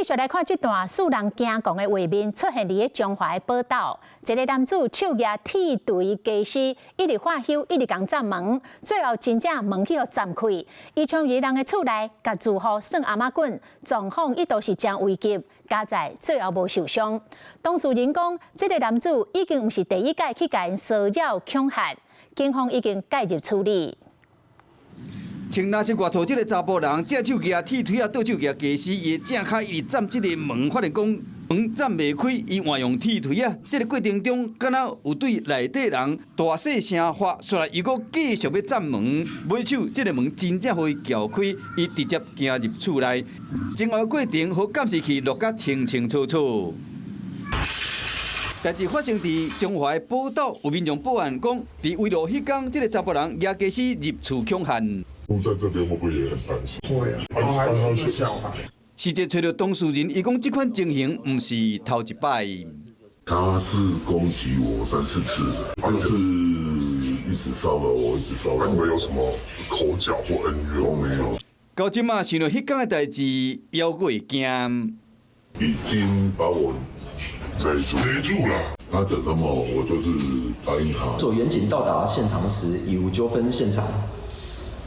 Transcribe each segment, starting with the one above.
續來看這段使人驚狂的畫面，出現佇咧彰化的寶島，一个男子手舉鐵錘家私，一直喝休，一直共鏨門，最後真正門去予鏨開。伊衝入人的厝內，共住戶耍頷仔棍，狀況一度是誠危急，佳哉最後無受傷。當事人講，這个男子已經毋是第一擺去共𪜶騷擾恐嚇，警方已經介入處理。穿藍色外套這个查埔人，正手舉鐵錘仔，倒手舉家私，伊的正跤一直鏨這个門，發現講門鏨袂開，伊換用鐵錘仔。這个過程中，敢若有對內底人大細聲喝，煞來又閣繼續欲鏨門，尾手這个門真正予伊撬開，伊直接行入厝內。整個過程予監視器錄甲清清楚楚。代誌發生佇彰化的寶島，有民眾報案講，佇圍爐彼工，這个查埔人舉家私入厝恐嚇。在這邊會不會也很擔心？會啊，還有小孩。實際揣著當事人，伊講這款情形毋是頭一擺。他是攻擊我三四次，就是一直騷擾我，一直騷擾。你們有什麼口角或恩怨？都沒有。到這馬想著彼工的代誌，猶閣會驚。已經把我勒住，勒住了。他講什麼，我就是答應他。所員警到達現場時，已無糾紛現場。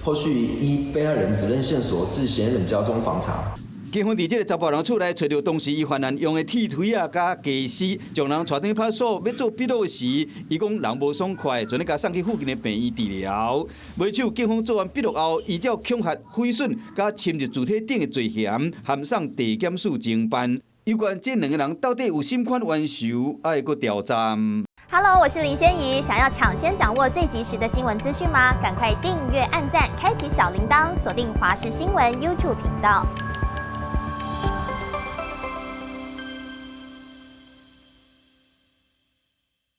後續依被害人指認線索至嫌疑人家中訪查。警方佇這个查埔人厝內揣著當時伊犯案用的鐵錘仔佮家私，將人帶轉派出所欲做筆錄時，伊講人無爽快，就咧共送去附近的病院治療。尾手警方做完筆錄後，依照恐嚇、毀損佮侵入住宅等的罪嫌，函送地檢署偵辦。有關這兩个人到底有啥款冤仇，愛閣調查。 Hello，我是林仙怡。想要搶先掌握最及時的新聞資訊嗎？趕快訂閱、按讚、開啟小鈴鐺，鎖定華視新聞 YouTube 頻道。